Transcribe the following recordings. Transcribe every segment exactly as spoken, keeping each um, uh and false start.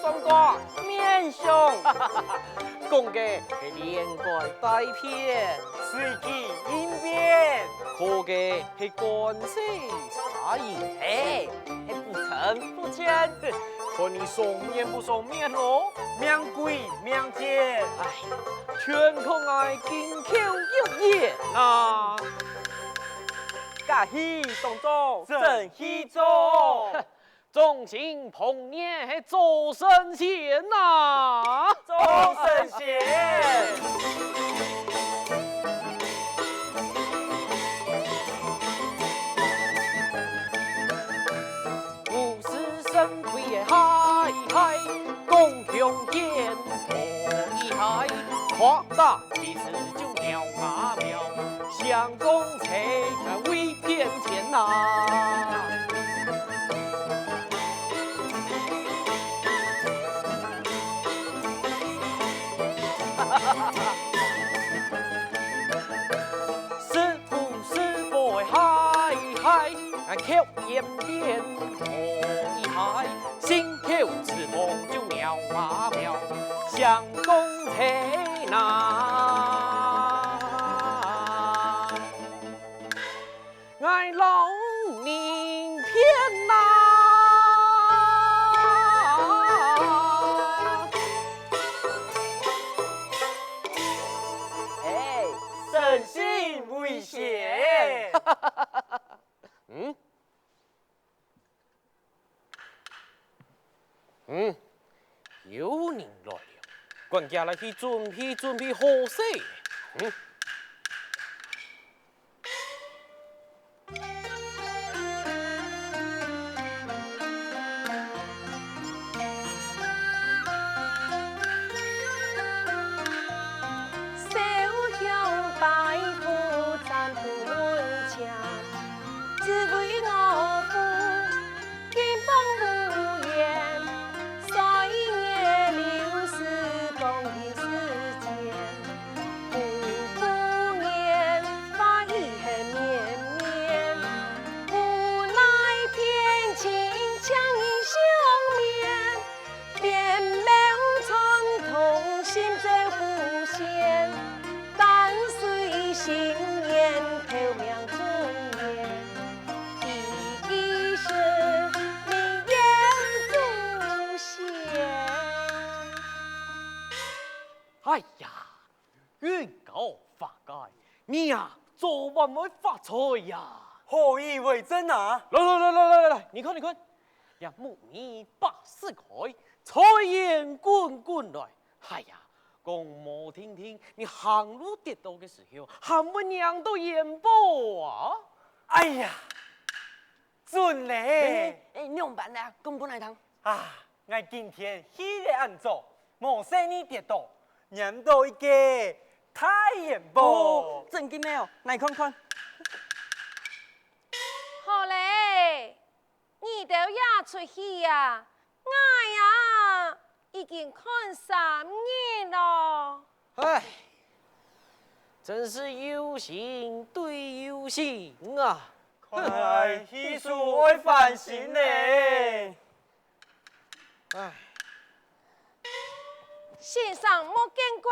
講个面相，講个係連改帶騙，隨機應變，講个係官司差異，係，係不增不減，看你爽面不爽面咯。命貴命賤，唉，全靠𠊎金口玉言啊！假戲當做真戲做。 眾星捧月係做神仙呐！做神仙！武士神威个嗨嗨，公共演武一嗨，誇大其詞就妙啊妙，相公才未 变天呐！师傅师傅嗨嗨，口言边哦一嗨，心口之风就妙啊妙，相公才呐！ 𠊎老人偏呐！哎，诚信危险！嗯？ 嗯，有人來了，管家來去準備，準備好勢。嗯。烧香拜佛站在门前，只为我父 金榜无言，岁月流逝光阴似箭。不顾年华已恨绵绵，无奈偏情将你相念。 别无穿痛心照不宣，但随心愿透明尊严，一一是你眼中线。哎呀，运高花开，你呀，早晚会发财呀！何以为真啊？来来来来来来，你看你看， 呀，木米把四开，财源滚滚来。哎呀，讲无定定，你行路跌倒个时候，还会让到元宝啊！哎呀，准嘞！哎，哎，仰般啊？讲分来听。啊，𠊎今天去了恁早，无细意跌倒，拈到一个大元宝。哦，真个咩哦？来看看。好嘞！ 你兜也出去啊？𠊎啊，已經看三日咯。唉，真是有心對有心啊！看來戲子愛翻新呢。唉。先生莫見怪，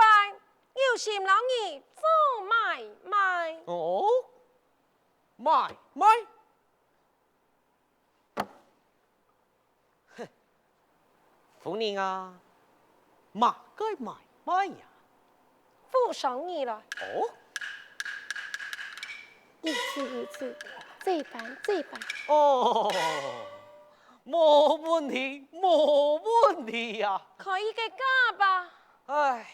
有心摎你做買賣。哦，買賣？ 哼，夫人啊，麼个買賣呀？富商你了。哦？一次一次，再翻再翻。哦，無問題，無問題呀。開一個價吧。唉，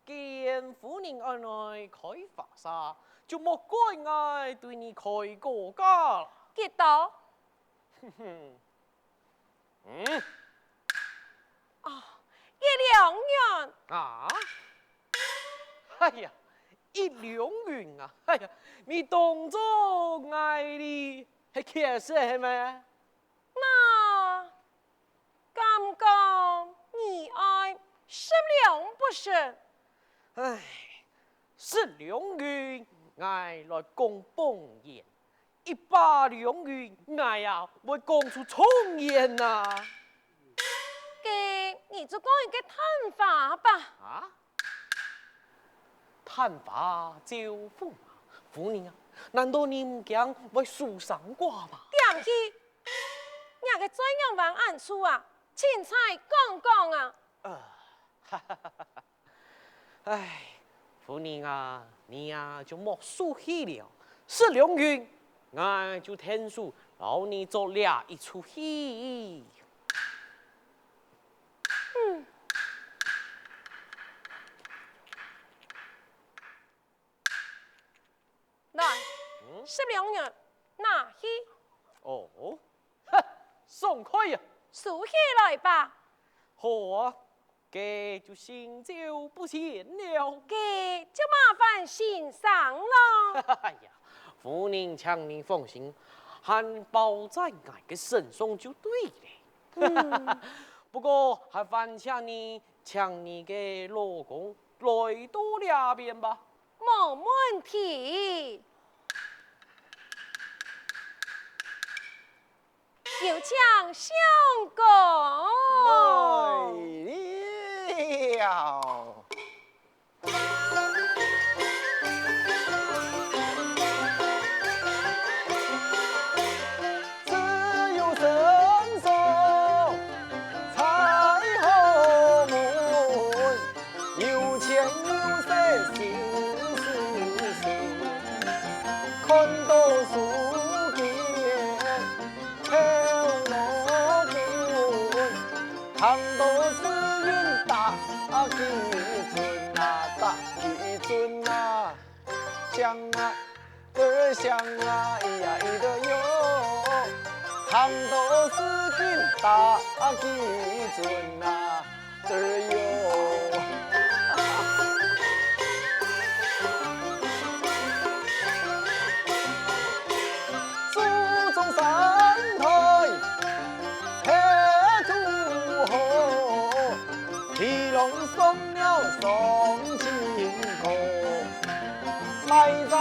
既然夫人恁愛開花社，就莫怪𠊎對你開高價啦。幾多？哼哼。嗯。啊，一兩銀。啊？哎呀，一兩銀啊！哎呀，你當做𠊎哩係乞食係咩？ 那敢講你愛十兩不成？唉，十兩銀，𠊎來講方言；一百兩銀，𠊎啊會講出狀元啊！該你就講一個探花吧。啊？探花招風啊，夫人啊，難道你毋驚會守生寡嗎？恬去！若个嘴仰會恁粗啊，凊彩講講啊！呃，唉，夫人啊，你啊就莫受氣了。食良緣，𠊎就𢯭手摎你做這一齣戲。 來，嗯？食良緣，拿去。哦，哈，爽快啊！收起來吧。好啊，該就心照不宣了。該就麻煩先生囉。哎呀，夫人，請你放心，還包在𠊎个身上就對了。嗯。不過，還煩請你，請你个老公來到這片吧。 無問題。有請相公。來了。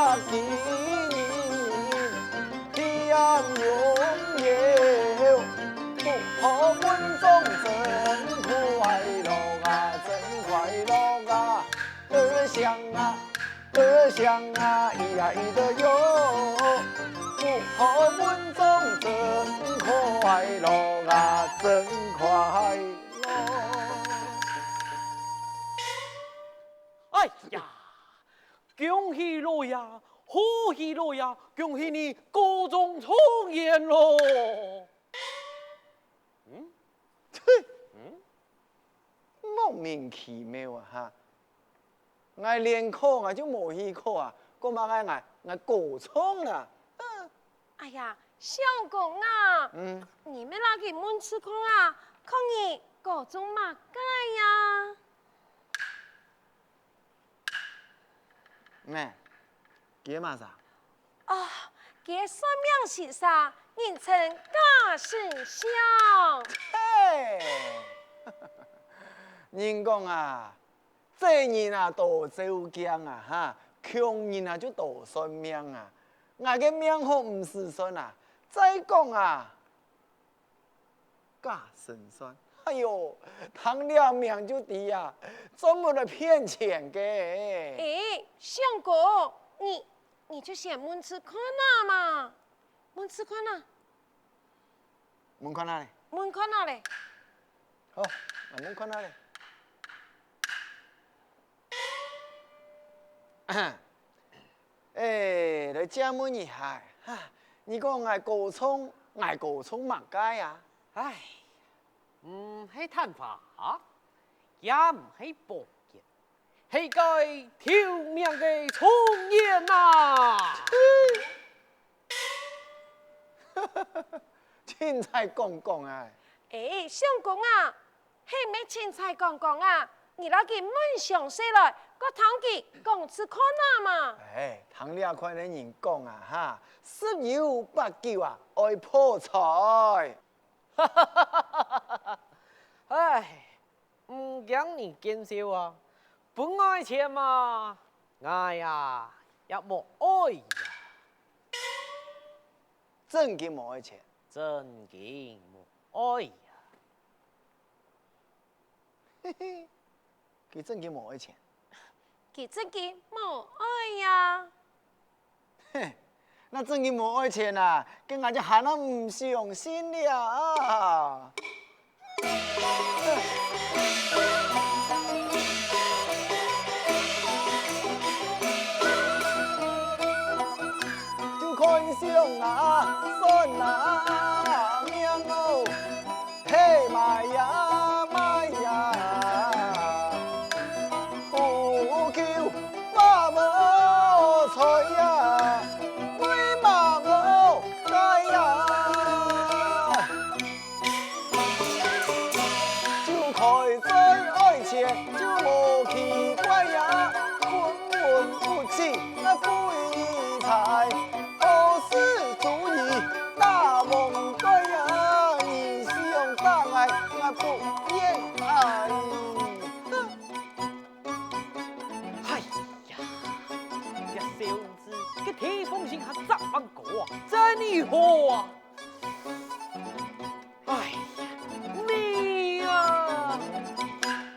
哎呀，恭喜老爺，賀喜老爺，恭喜你高中狀元囉！嗯？哼！嗯？莫名其妙啊哈！𠊎連考𠊎就無去考啊，講麼个𠊎，𠊎高中啊！哼！哎呀，相公啊，嗯。你乜摎佢問試看啊，看你高中麼个呀？ 咩？佢係麼儕？哦，佢係算命先生，人稱假神相。嘿！人講啊，濟人啊多照鏡啊，哈，窮人啊就多算命啊。𠊎个命好毋使算啊，再講啊， 假神算。哎喲，聽這名就知啊，專門來騙錢个。誒，相公，你，你就先問試看啊嘛，問試看啊。問看啊咧？問看啊咧？好，來問看啊咧。 誒，來借問一下，哈，你講𠊎高中，𠊎高中麼个啊？唉，毋係探花，也毋係寶劍，係該頭名个狀元啊！凊彩講講啊！誒，相公啊， 係毋係凊彩講講啊？你摎佢問詳細來，過聽佢講試看啊嘛。誒，聽這款个人講啊哈，十有八九啊，愛破財。唉，毋驚你見笑啊，分𠊎錢嘛，𠊎啊也無愛啊。真經無愛錢？真經無愛啊。嘿嘿，佢正經無愛錢。佢正經無愛呀。嘿，若正經無愛錢啊，該𠊎就還啊毋相信了啊！ 就看相啊，算啊，命哦，嘿，買呀，買呀，不求發無財呀，對馬無該呀。 就開嘴愛錢就無奇怪呀，分文不取，𠊎不理睬，好事主意打忘帶呀，你想打𠊎，𠊎不願挨。哼！哎呀，這小子，該地方性還長蠻高啊，真的好啊！ 哎呀，命啊！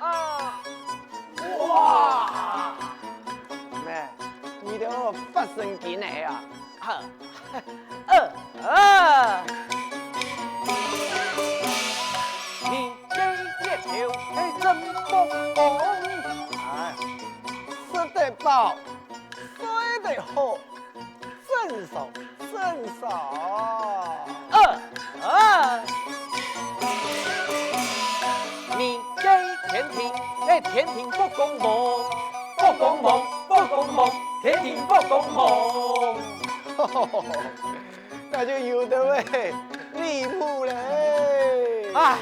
啊！哇！咩，你兜發神經个啊？啊！呃，啊！你个舌頭係真不公。哎，食得飽，睡得好。 正常，正常。呃，呃。你个天庭，哎，天庭不公望，不公望，不公望，天庭不公望。那就有得喂，離譜嘞。哎。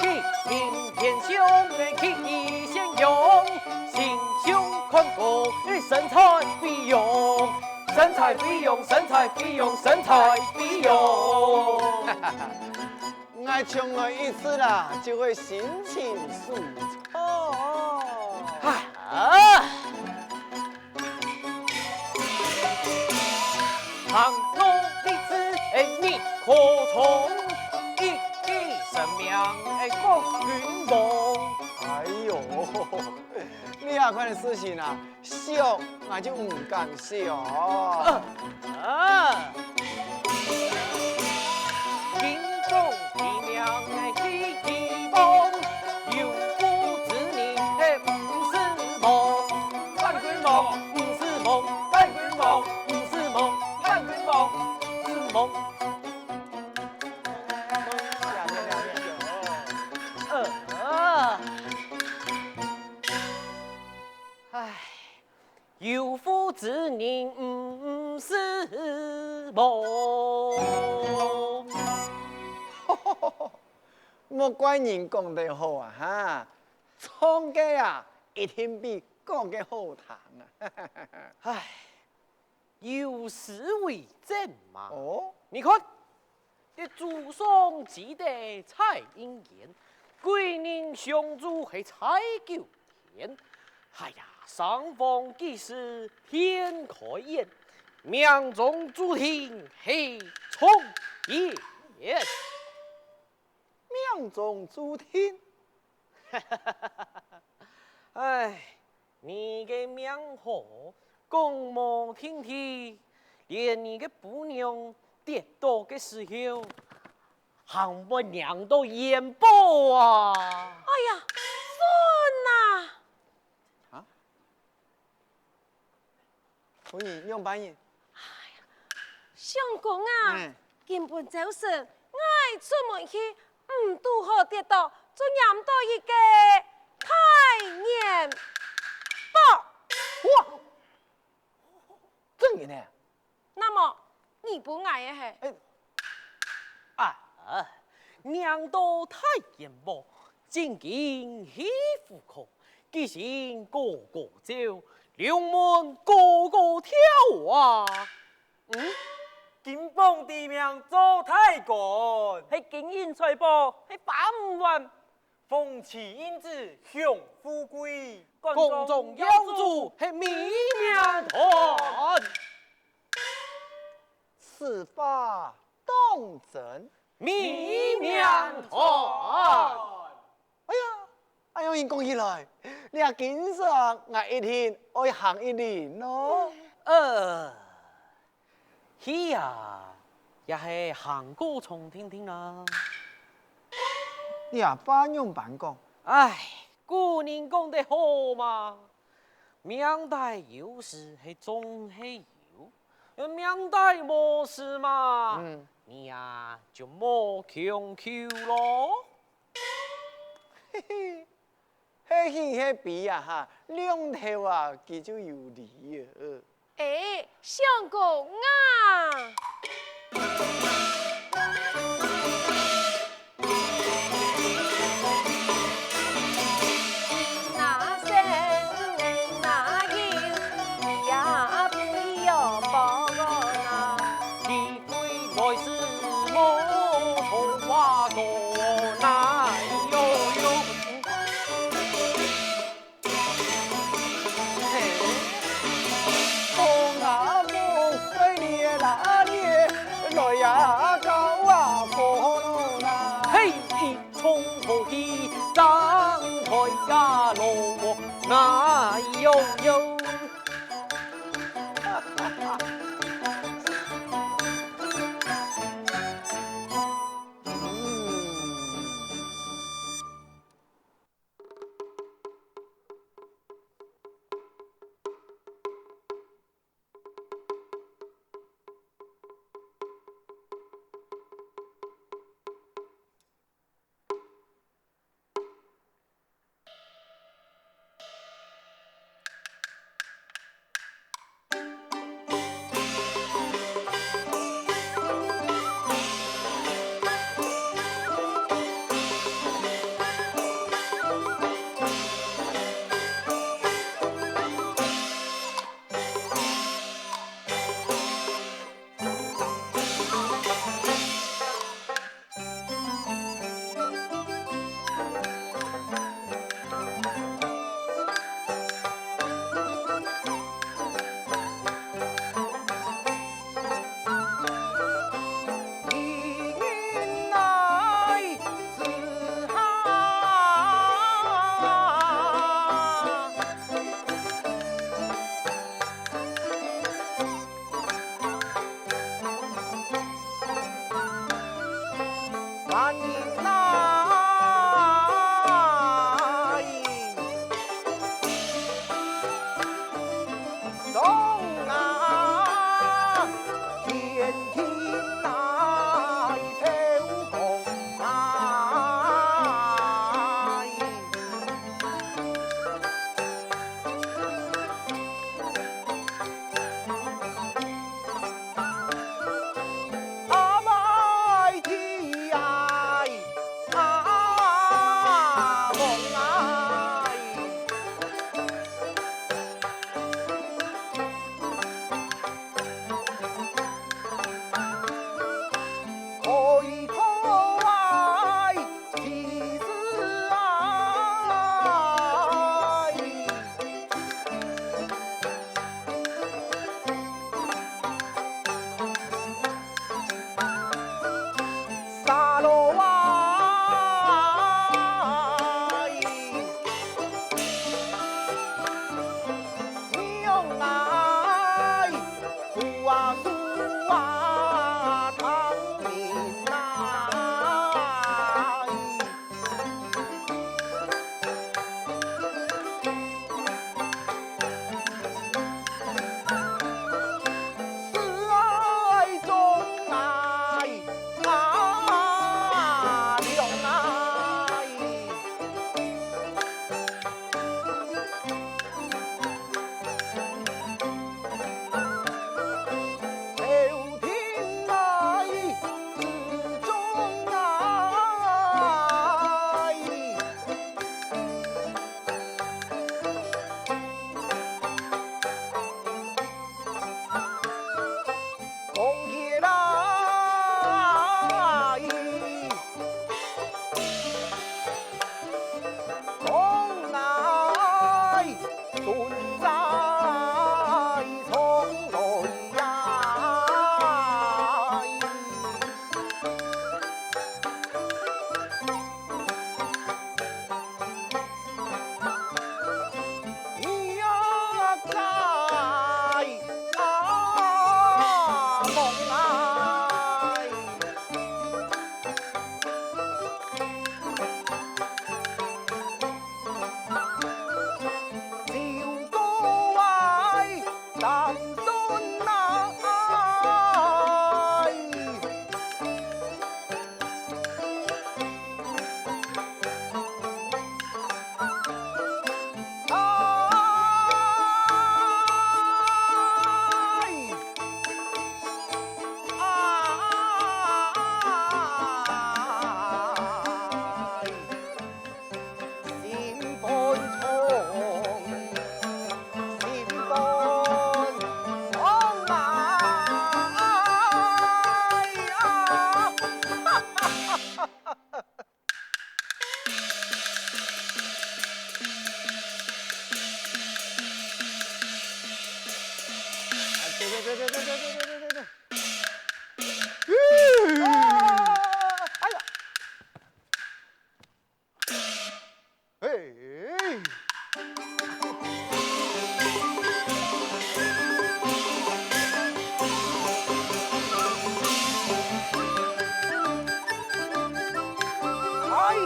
天天天上个天天相用，心胸寬闊，身材飛揚，身材飛揚，身材飛揚，身材飛揚。𠊎從來一次啦，就會心情舒暢。啊！ 行路立直，哎，你可從，一一生命，哎，各君望。哎喲，你這款个事情啊，笑𠊎就毋敢笑。啊，啊。 金光地命係希望，有福之人係毋使望。萬君望，毋使望，萬君望，毋使望，萬君望，毋使望。呃，呃。唉。 有福之人毋使望。莫怪人講得好啊，哈！唱个啊，一定比講个好聽啊。唉，有詩為證嘛。哦？你看， 這祖上積德在人間，貴人相助係在九天。哎呀，三方濟世遍開眼，命中注定係狀元。命中注定？唉， 你个命好，講無定題，連你个餔娘跌倒个時候，還會䀴到元寶啊！哎呀，孫啊！啊？夫人，仰般呢？ 相公啊，嗯。今晡朝晨，𠊎出門去，毋堵好跌倒，就䀴到一個大元寶。哇！真个呢？那麼，你分𠊎个係？哎，啊，䀴到大元寶，正經係福氣，吉星高高照，龍門高高跳啊！ 嗯？金榜題名做大官，係金銀財寶，係花五萬。鳳旗印子享富貴，宮中耀祖，係美名傳。此話當真？美名傳。哎呀，恁樣講起來，這今生𠊎一定愛行一輪咯。呃，去啊，也係行過場定定啊。這話仰般講？唉，古人講得好嘛，命帶有時係總係有，命帶無時嘛，嗯。你啊就莫強求咯。嘿嘿，係喜係悲啊哈，兩頭啊，佢就有理啊。哎，相公啊！嘿，一衝過去，張開呀，羅網那悠悠。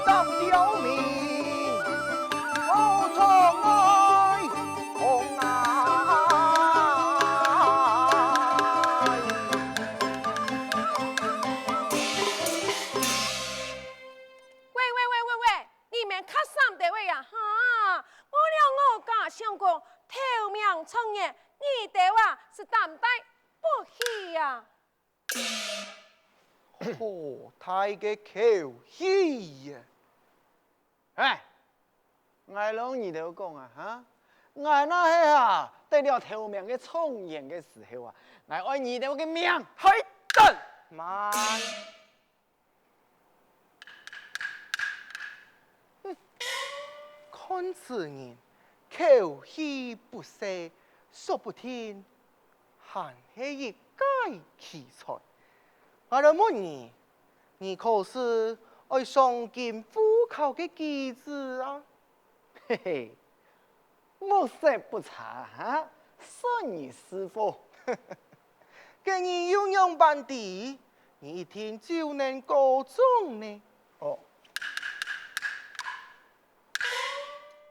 当刁民，好从来红啊！喂喂喂喂喂，你们较闪兜仔啊哈！为了我家相公头名状元，你兜啊是担待不起呀！ 好大个口气呀！哎，𠊎摎你兜講啊，哈，𠊎若係啊得了頭名个狀元个時候啊，𠊎愛你兜个命害等！慢！ 看此人口氣不細，說不定還係一介奇才。𠊎來問你，你可是愛上京赴考个舉子啊？嘿嘿， 目色不差哈，算你識貨。該你又仰般知，你一定就能高中呢？哦，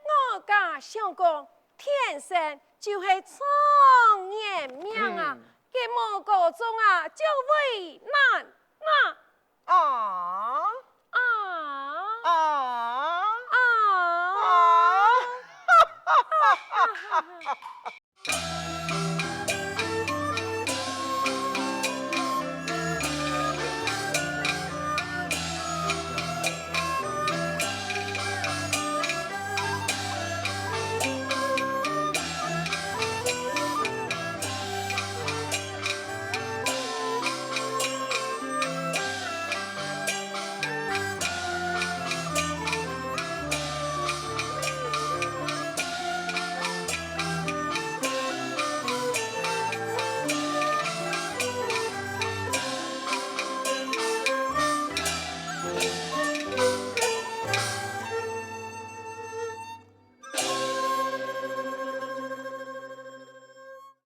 我家相公天生就係狀元命啊，嗯。佢無高中啊，就為難哪。 啊！啊！啊！啊！啊！